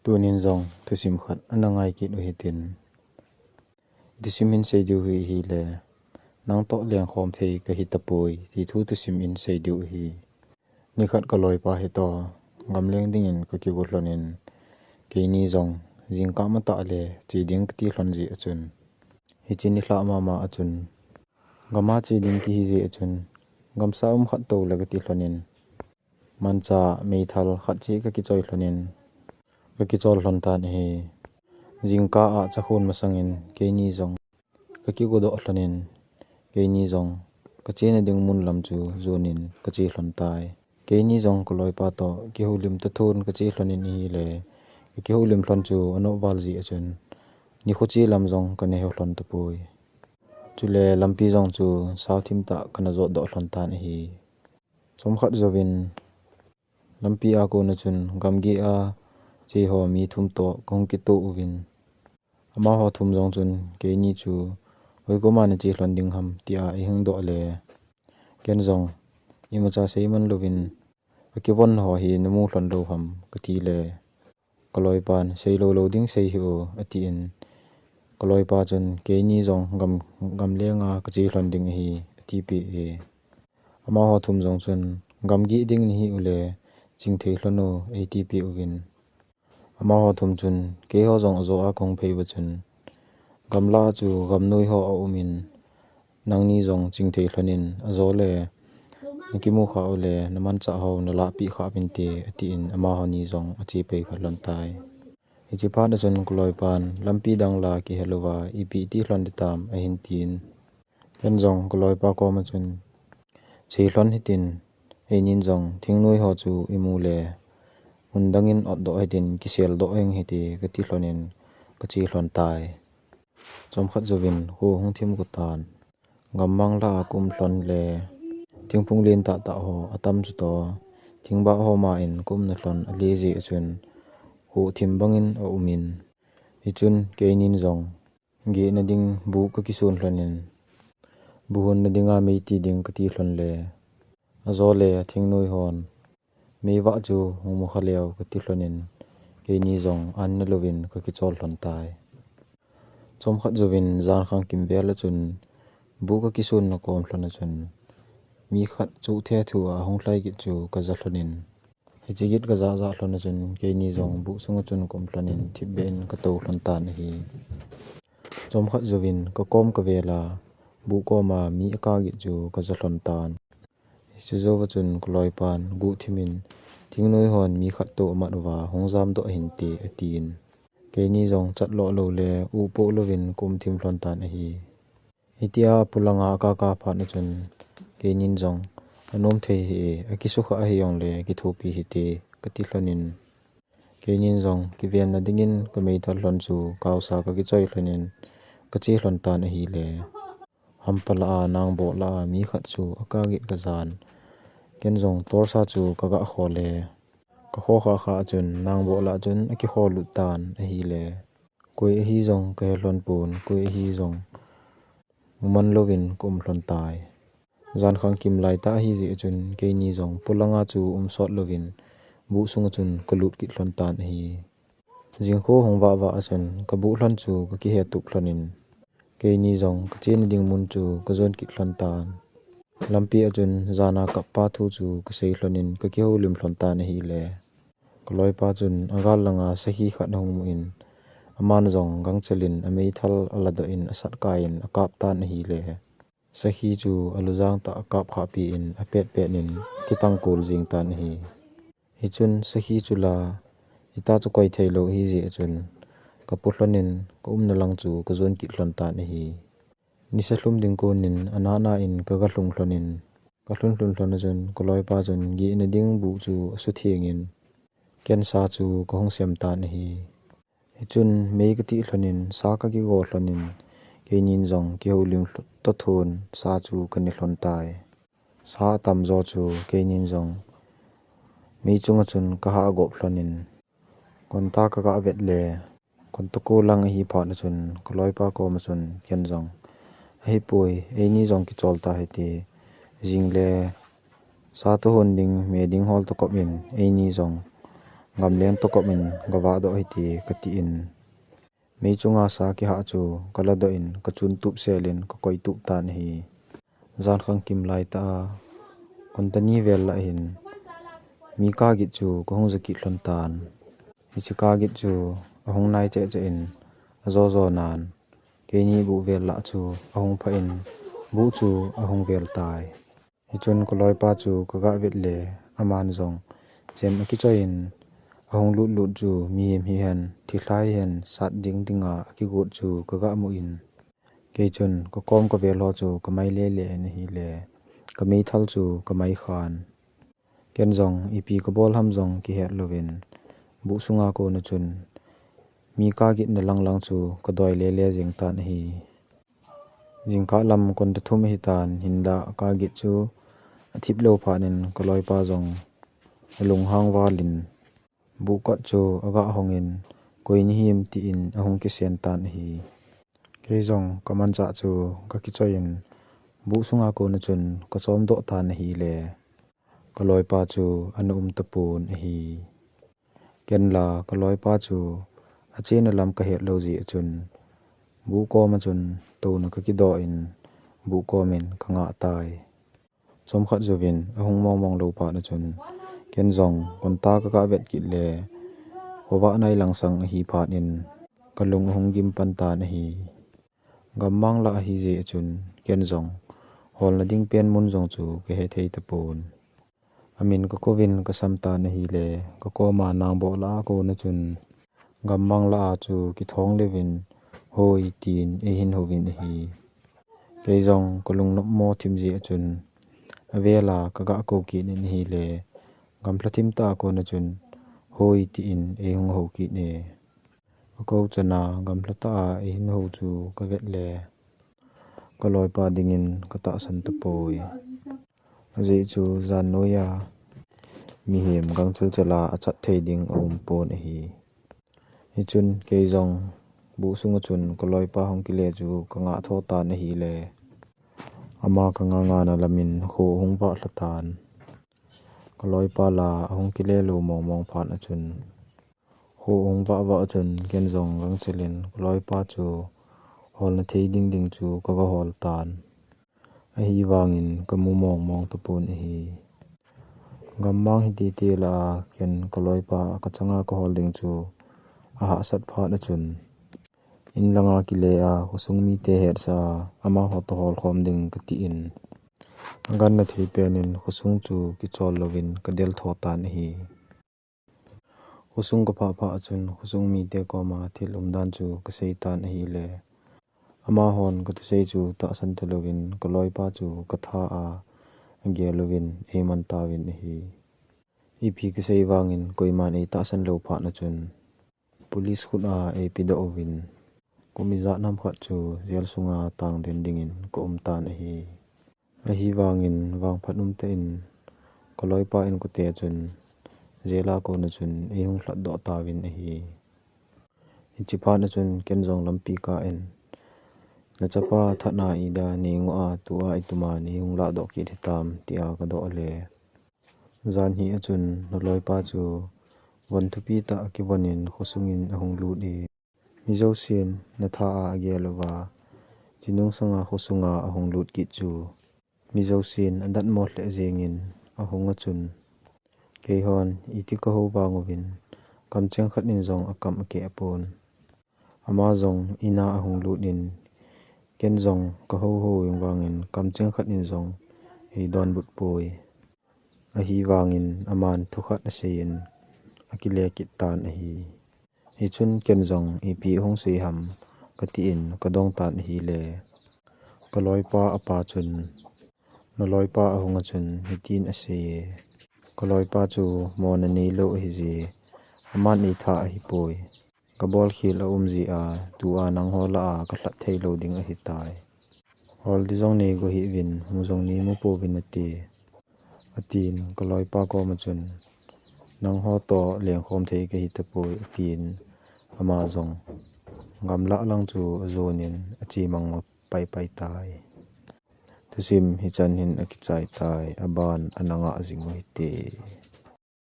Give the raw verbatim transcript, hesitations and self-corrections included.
Tunin jong thusim khat ana ngai kit u hitin. Thusim hin sei diu hi ahile, nang toh lengkhom thei kahi tapoi, ti thu thusim in sei diu ahi. Nikhat kaloipa hitoh gamleng dingin kakigo lhonin, keini jong jingkah matah le che ding kati lhon jeh achun, hiche nilhah mama achun, gama che ding kihi jeh achun, gamsa um khat tou le kati lhonin, manchah meithal khat cheh kakichoi lhonin, kakichol lhon tan ahi. Jingkah a chakhun masangin keini jong kakigodoh lhonin, keini jong kachena ding mun lam chu jonin kache lhon tai. Keini jong kaloipa toh kihoulim toh thon kache lhonin ahile, kakihoulim lhon chu anop val jeh achun, nikho che lam jong kana he lhon tapoi. Chule lampi jong chu sao thim tah kana jotdoh lhon tan ahi. Chomkhat jouvin lampi a kona chun gamgi a che ho mi thum toh kahung kitoh uvin, amaho thum jong chun keini chu hoikoma nache lhon ding ham tia eihung doh le, ken jong imacha seiman louvin, kakivon ho hi namu lhon lou ham kati le, kaloipan seilou lou ding sei hih o atin, kaloipa chun keini jong gam, gamlenga kache lhon ding ahi atipeh e. Amaho thum jong chun gamgi ding nahi ule chingthei lhon o eitipeh uvin, amaho thum chun keiho jong ajo a kahung phei uva chun, gamlah a chu gamnoi ho aumin, nangni jong chingthei lhonin, ajole nakimu kha ule namanchah ho nalahpeh kha uvinte atin, amaho ni jong ache pei kha lhon tai. Hiche phat achun kaloipan lampi dang la kihelouva ipi ti lhon ditam ahin tin, ken jong kaloipa koma chun, che lhon hitin, einin jong thingnoi ho chu imu le mun dangin otdoh hitin, kiseldoh heng hite kati lhonin kache lhon tai. Chomkhat jouvin kho hung thim go tan. Gammang lah a kaum lhon le thingphung len tahtah ho atam chutoh, thingbah ho ma in kaumna lhon ale jeh achun, kho thim bangin aumin, hichun keinin jong gehna ding buh kakisun lhonin, buh honna dinga mei ti ding kati lhon le, ajole thingnoi hon meivah chu hung mukha leu kati lhonin, keini jong an nalouvin kakichol lhon tai. Chomkhat jouvin jankhang kimvel achun, buh kakisunna kom lhon achun, mi khat chu thethu a hung lhai kit chu kaja lhonin, hiche git kajah jah lhon achun keini jong buh sunga chun kaum lhonin thipbeh in katou lhon tan ahi. Chomkhat jouvin kakom kavel a, buh koma mi akah git chu kaja lhon tan. Hiche jouva chun kaloipan guhthimin, thingnoi hon mi khat tou amat uva hung jamdoh hinte atin, keini jong chatloh lou le upoh louvin kaum thim lhon tan ahi. Hitia pulanga akah kah phat achun, keinin jong anom thei hih e, akisukha ahi jongle kithopi hite kati lhonin, keinin jong kivenna dingin kameithal lhon chu kaosa kakichoi lhonin kache lhon tan ahile, hampa lah a nangboh lah a mi khat chu akah git kajan, ken jong torch a chu kaga kho le, kakho khah khah achun nangboh lah chun akikho lut tan ahile, koi ahi jong kahe lhon pon, koi ahi jong muman louvin kaum lhon tai. Jankhang kim laitah ahijeh achun keini jong pulanga chu um sot louvin buh sunga chun kalut kit lhon tan ahi. Jingkho hung vah vah achun kabuh lhon chu kakihetup lhonin, keini jong kachena ding mun chu kajon kit lhon tan. Lampi achun jana kappa thu chu kasei lhonin kakihoulim lhon tan ahile, kaloipa chun agal langa sakhi khat ahung mun, aman jong gangchel in ameithal aladoh in asatkai in akap tan ahile, sakhi chu alujang tah a akap khahpi in apet pet in akitangkol jeng tan ahi. Hichun sakhi chu la, hitia chu koi theilou ahijeh achun, kapu lhonin kaumna lang chu kajon kit lhon tan ahi. Nisa lhum ding konin anahna in kaga lhung lhonin, kalhun lhun lhon achun kaloipa chun gehna ding buh chu asuthengin, ken sa chu kahung sem tan ahi. Hichun mei katih lhonin, sa kakigo lhonin, keinin jong kihoulim toh thon sa chu kane lhon tai. Sa atamjo chu keinin jong mei chunga chun kahah gop lhonin, konta kaga vet le, konta ko lang ahi phat achun kaloipa koma chun ken jong, ahipoi, eini jong kichol tahite, jingle sa toh hon ding, me ding hol toh kop in eini jong gamleng toh kop in gavah doh hite kati in, mei chunga sa kihah chu kaladoh in kachun tup sel in kakoi tup tan ahi. Jan khang kim lai tah a, kon tani vel lah hin mi kagit chu kahung ja kit lhon tan. Hiche kagit chu ahung nai cheh cheh in ajo jo nan, keini buh vel lah chu ahung phah in buh chu ahung vel tai. Hichun kaloipa chu kagah vet le, aman jong chem akichoi in, ahung lut lut chu mihem hihen, thilha hihen, sat ding dinga akigot chu kagah mu in, kei chun kakom kavel ho chu kamai lele in ahile, kameithal chu kamai khan. Ken jong ipi kabol ham jong kihet louvin, buh sunga kona chun mi kagitna lang lang chu kadoi lele jeng tan ahi. Jingkah lam kon ta thum ahitan, hinlah kagit chu athip lou phat in kaloipa jong alunghang val in, buh kot chu agah hong in, koi nahim tin ahung kisen tan ahi. Kei jong kamanchah chu kakichoi in, buh sunga kona chun kachom doh tan ahile, kaloipa chu ana um tapon ahi. Ken la kaloipa chu achena lam kahet lou jeh a chun, buh kom a chun touna kakidoh in, buh kom in kangah tai. Chomkhat jouvin ahung mong mong lou phat a chun, ken jong konta kagah vet kit le, khovah nai langsang ahi phat in kalung ahung gim pan tan ahi. Gammang lah ahi jeh a chun, ken jong holna ding pen mun jong chu kahe thei tapon. Amin kakouvin kasam tan ahile, kakoma nangboh lah a kona chun, gammang lah a chu kithong leuvin, "Hoi," tin eihin houvin ahi. Kei jong kalung nopmo thim jeh a chun, avela kagah kou kit in ahile, gamlha thim tah a kona chun, "Hoi," tin eihung hou kit e. Kakou chana gamlha tah a eihin hou chu kavet le, kaloipa dingin katahsan tapoi. Ajeh chu jan noiya mihem gangchel chel a achat thei ding aumpon ahi. Hichun kei jong buh sunga chun kaloipa hung kile chu kangah tho tan ahile, ama kangah ngahna lamin kho ahung vah lha tan. Kaloipa la ahung kile lou mong mong phat a chun, kho ahung vah vah a chun ken jong gangchel in kaloipa chu holna thei ding ding chu kaga hol tan. Ahivangin kamu mong mong tapon ahi. Gammang hiti ti lah a ken kaloipa kachanga kahol ding chu ahahsat phat a chun, in langa kile a khosung mite hetsah a amaho toh holkhom ding kati in, aganna thei pen in khosung chu kichol louvin kadel tho tan ahi. Khosung kaphah phah a chun khosung mite koma thil umdan chu kasei tan ahile, amahon kathusei chu tahsan talouvin kaloipa chu katha a agel uvin eiman tauvin ahi. Ipi kasei vangin koiman eitahsan lou phat a chun, police khut a eipedoh uvin, kum ijat ham khat chu jail sunga tang den dingin kaum tan ahi. Ahivangin vangphat umtah in kaloipa inkote chun jail a kona chun eihung lhatdoh tauvin ahi. Hiche phat a chun ken jong lampi kah in, "Nachapa thatna ida neingoh a, tua ituma neihung lahdoh kit hitam?" tia kadoh le, jan hi a chun naloipa chu von thupi tah a kivon in khosung in ahung lut e. Mi jousen natha a agel uva, chinung sanga khosunga ahung lut kit chu mi jousen adatmo lheh jengin ahung a chun, keihon iti kahou vang uvin, kamcheng khat in jong akam akeh pon. Ama jong in a ahung lut in, ken jong kahou hou vangin kamcheng khat in jong eidonbut poi. Ahivangin aman thukhat asei in akile kit tan ahi. Hichun ken jong ipi ahung sei ham kati in kadong tan ahile, kaloipa apa chun, naloipa ahung a chun hitin asei e, "Kaloipa chu mona neilou ahi je, aman eitha ahipoi. Kabolkhel aum jeh a, tua nangho lah a kalhat theilou ding ahitai. Hol ding jong neigo hih uvin, mu jong neimu pouvin nate," atin, kaloipa koma chun, "Nangho toh lengkhom thei kahi tapoi," atin, ama jong gamlah lang chu ajonin achemang paipai tai. Thusim hichan hin akichai tai, aban ana ngah jing u hite.